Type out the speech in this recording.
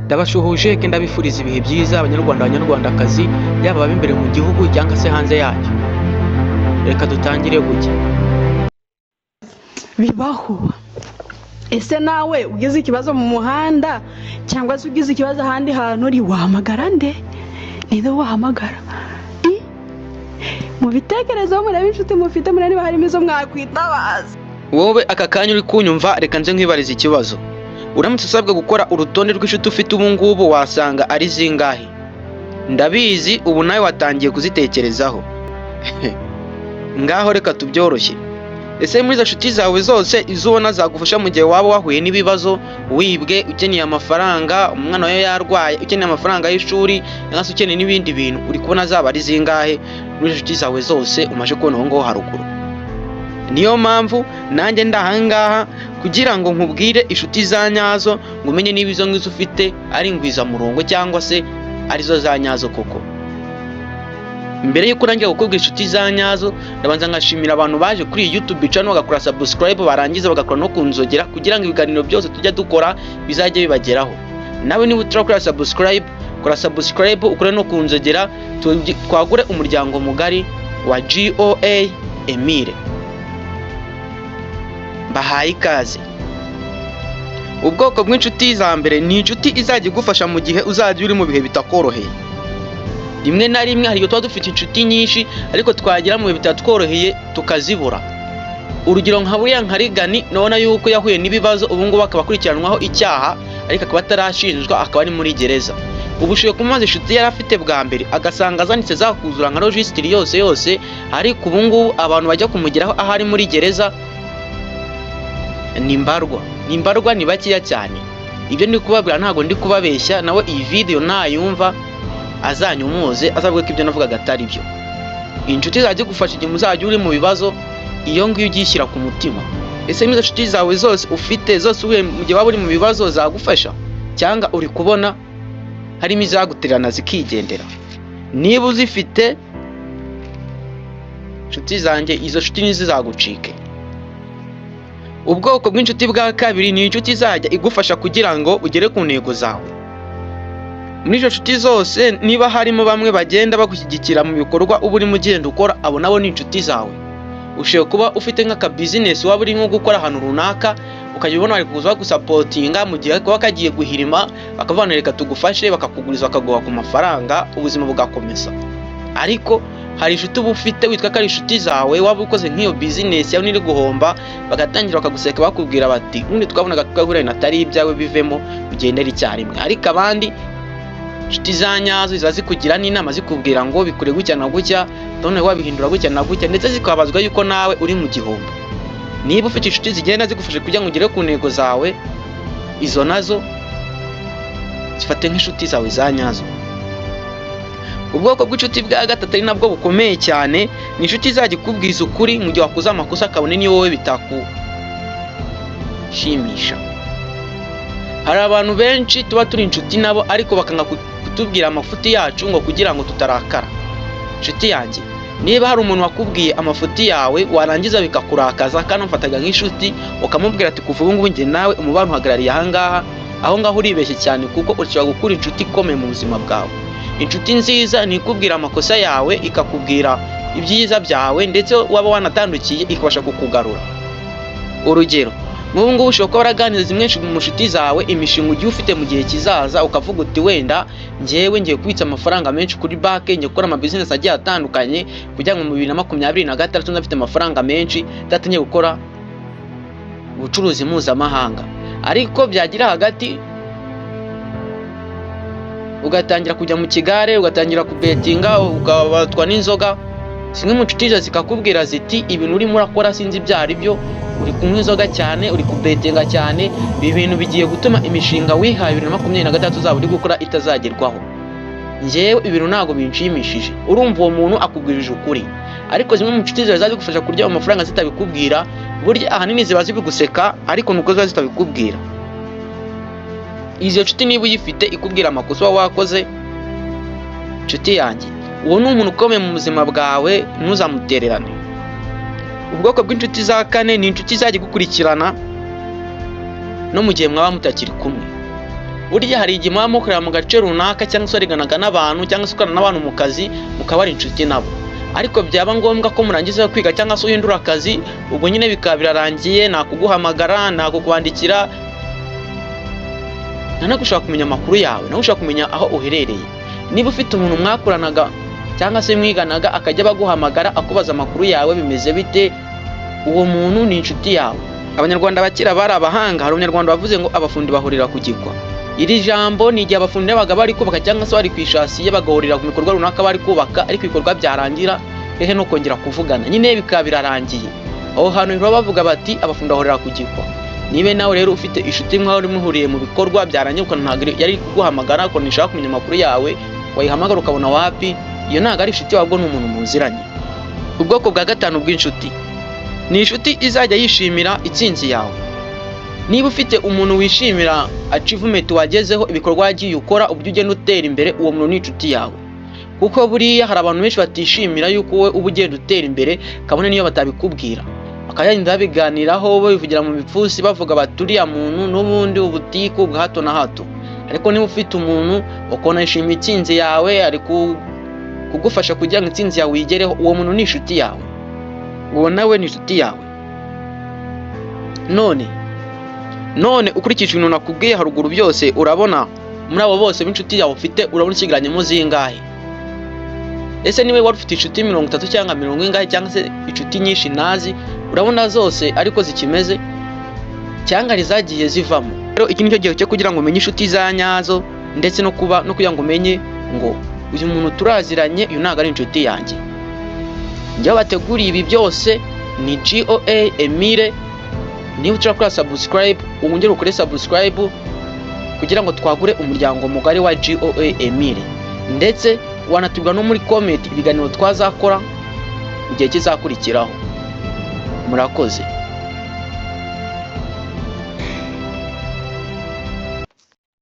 Ndabashuhuje kandi ndabifuriza ibihe byiza, Abanyarwanda, Abanyarwandakazi, yaba ab'imbere mu gihugu cyangwa se hanze yacyo. Reka dutangire gutya. Bibaho. Ese nawe ugize ikibazo mu muhanda cyangwa se ugize ikibazo ahandi hantu uri, wahamagara nde? Ninde wahamagara? Mu bitekerezo murebe inshuti mufite, murebe niba harimo izo mwakwitabaza. Wowe aka kanya uri kunyumva, reka nze nkwibariza ikibazo. Uramutse usabwa gukora urutonde rw'inshuti ufite ubu ngubu, wasanga ari zingahe? Ndabizi ubu nawe watangiye kuzitekerezaho. Ngaho reka tubyoroshye. Ese muri izo nshuti zawe zose, izo ubona zagufasha mu gihe waba wahuye n'ibibazo, wibwe, ukeneye amafaranga, umwana wawe yarwaye, ukeneye amafaranga y'ishuri, cyangwa se ukeneye n'ibindi bintu, uri kubona zaba ari zingahe muri izo nshuti zawe zose umaze kubona aho ngaho haruguru? Niyo mpamvu nanjye ndi ahangaha kugira ngo nkubwire inshuti za nyazo, ngo umenye niba izo ngizo ufite ari ingwizamurongo cyangwa se arizo za nyazo koko. Mbere y'uko urangira gukubwira inshuti za nyazo, ndabanza nkashimira abantu baje kuri iyi YouTube channel bagakora subscribe, barangiza bagakora no ku nzogera, kugira ngo ibiganiro byose tujya dukora bizajye bibageraho. Nawe niba utarakora subscribe, kora subscribe, ukore no ku nzogera, twagure umuryango mugari wa GOA Emile. Mbahaye ikaze. Ubwoko bw'inshuti za mbere ni inshuti izajya igufasha mu gihe uzajya uri mu bihe bitakoroheye. Rimwe na rimwe hari igihe tuba dufite inshuti nyinshi, ariko twagera mu bihe bitatworoheye tukazibura. Urugero nka buriya nka Rigani, nabona yuko yahuye n'ibibazo, ubu ngubu akaba akurikiranwaho icyaha ariko akaba atarashinjwa, akaba ari muri gereza. Ubu ushoboye kumubaza inshuti yari afite bwa mbere, agasanga zanditse zakuzura nka registre yose yose, ariko ubu ngubu abantu bajya kumugeraho aho ari muri gereza ni mbarwa, ni mbarwa, ni bakeya cyane. Ibyo ndi kubabwira ntabwo ndi kubabeshya. Nawe iyi video nayumva azanyumuze, azavuga ko ibyo navugaga atari byo. Inshuti izajya igufasha igihe muzajya uri mu bibazo, iyo ngiyo ugishyira ku mutima. Ese izo nshuti zawe zose ufite zose, uhuye mu gihe waba uri mu bibazo zagufasha, cyangwa uri kubona harimo izagutererana zikigendera? Niba uzifite, inshuti zanjye, izo nshuti ntizizagucike. Ubwoko bw'inshuti bwa kabiri ni inshuti izajya igufasha kugira ngo ugere ku ntego zawe. Muri izo nshuti zose, niba harimo bamwe bagenda bagushyigikira mu bikorwa uba urimo ugenda ukora, abo nabo ni inshuti zawe. Ushobora kuba ufite nk'akabizinesi waba urimo gukora ahantu runaka, ukajya ubona bari kuza bagusupportinga mu gihe kuba kagiye guhirima, bakavuga ngo reka tugufashe, bakakuguriza, bakaguha ku mafaranga, ubuzima bugakomeza. Ariko hari inshuti uba ufite witwa ko ari inshuti zawe, waba ukoze nk'iyo bizinesi yawe iri guhomba, bagatangira bakaguseka, bakubwira bati ubundi twabonaga ko gahunda atari ibyawe, bivemo ugendere icyarimwe. Ariko abandi inshuti za nyazo ziba zikugira n'inama, zikubwira ngo bikore gutya na gutya, none wabihindura gutya na gutya, ndetse zikababazwa yuko nawe uri mu gihombo. Niba ufite inshuti zigenda zigufasha kugira ngo ugere ku ntego zawe, izo nazo zifate nk'inshuti zawe za nyazo. Ubwoko bw'inshuti bwa gatatu, ari nabwo bukomeye cyane, ni inshuti izajya ikubwiza ukuri mu gihe wakoze amakosa, kabone niyo wowe bitakushimisha. Hari abantu benshi tuba turi inshuti nabo, ariko bakanga kutubwira amafuti yacu ngo kugira ngo tutarakara. Inshuti yanjye, niba hari umuntu wakubwiye amafuti yawe, warangiza bikakurakaza, kandi umufataga nk'inshuti, ukamubwira ati kuva ubu ngubu njye nawe umubano uhagarariye ahangaha, aho ngaho uribeshye cyane, kuko ushobora gukura inshuti ikomeye mu buzima bwawe. Inshuti nziza ni ikubwira amakosa yawe, ikakubwira ibyiza byawe, ndetse waba wanatandukiye ikabasha kukugarura. Urugero nk'ubu ngubu, ushobora kuba waraganiriza zimwe mu nshuti zawe imishinga ugiye ufite mu gihe kizaza, ukavuga uti wenda njyewe ngiye kubitsa amafaranga menshi kuri banki, ngiye gukora amabizinesi agiye atandukanye kugira ngo mu 2026 ndafite amafaranga menshi, ndatangiye gukora ubucuruzi mpuzamahanga. Ariko byagira hagati ugatangira kujya mu kigare, ugatangira kubetinga, ukabatwa n'inzoga, zimwe mu nshuti zawe zikakubwira ziti ibintu urimo urakora sinzi ibyo ari byo, uri kunywa inzoga cyane, uri kubetinga cyane, ibi bintu bigiye gutuma imishinga wihaye 2026 uzaba uri gukora itazagerwaho. Njyewe ibintu ntabwo binshimishije. Urumva uwo muntu akubwirije ukuri. Ariko zimwe mu nshuti zawe zazigufasha kurya amafaranga zitabikubwira, burya ahanini ziba zibiguseka, ariko nuko ziba zitabikubwira. Izo nshuti niba uyifite ikubwira amakosa uba wakoze, nshuti yanjye, uwo ni umuntu ukomeye mu buzima bwawe, ntuzamutererane. Ubwoko bw'inshuti za kane ni inshuti izajya igukurikirana no mu gihe mwaba mutakiri kumwe. Burya hari igihe muba mukorera mu gace runaka, cyangwa se wariganaga n'abantu, cyangwa se ukorana n'abantu mu kazi, mukaba ari inshuti nabo, ariko byaba ngombwa ko murangiza kwiga cyangwa se uhindura akazi, ubwo nyine bikaba birarangiye, nta kuguhamagara, nta kukwandikira, nta no gushaka kumenya amakuru yawe, nta gushaka kumenya aho uherereye. Niba ufite umuntu mwakoranaga cyangwa se mwiganaga, akajya baguhamagara akubaza amakuru yawe, bimeze bite, uwo muntu ni inshuti yawe. Abanyarwanda bakira bari abahanga. Hari Umunyarwanda wavuze ngo "Abafundi bahurira ku gikwa." Iri jambo ni igihe abafundi babaga bari kubaka cyangwa se bari ku ishasiye, bagahurira ku bikorwa runaka bari kubaka, ariko ibikorwa byarangira, hehe no kongera kuvugana, nyine bikaba birarangiye. Aho hantu baba bavuga bati "Abafundi bahurira ku gikwa." Niba nawe rero ufite inshuti mwari muhuriye mu bikorwa, byarangiye ukabona ntabwo yari kuguhamagara, ukabona ishaka kumenya amakuru yawe, wayihamagara ukabona wapi, iyo ntabwo ari inshuti yawe, ahubwo ni umuntu muziranye. Ubwoko bwa gatanu bw'inshuti ni inshuti izajya yishimira intsinzi yawe. Niba ufite umuntu wishimira achievement wagezeho, ibikorwa wagiye ukora, uburyo ugenda utera imbere, uwo muntu ni inshuti yawe. Kuko buriya hari abantu benshi batishimira yuko wowe uba ugenda utera imbere, kabone niyo batabikubwira, bakagenda babiganiraho, babivugira mu bipfunsi, bavuga bati "Uriya muntu n'ubundi ubutiku bwa hato na hato." Ariko niba ufite umuntu ukabona yishimiye intsinzi yawe, ari kugufasha kugira ngo intsinzi yawe uyigereho, uwo muntu ni inshuti yawe, uwo nawe ni inshuti yawe. None ukurikije ibintu nakubwiye haruguru byose, urabona muri abo bose b'inshuti yawe ufite, urabona usigaranyemo zingahe? Ese niba wari ufite inshuti 30 cyangwa mirongo ingahe, cyangwa se inshuti nyinshi ntazi, urabona zose ariko zikimeze, cyangwa hari zagiye zivamo? Rero iki nicyo gihe cyo kugira ngo umenye inshuti za nyazo, ndetse no kuba no kugira ngo umenye ngo uyu muntu turaziranye, uyu ntabwo ari inshuti yanjye. Njyewe bateguriye ibi byose ni GOA Emile. Niba ushaka gukora subscribe, wongere ukore subscribe kugira ngo twagure umuryango mugari wa GOA Emile. Ndetse wanatubwira no muri comment ibiganiro twazakora mu gihe kizakurikiraho. Murakoze.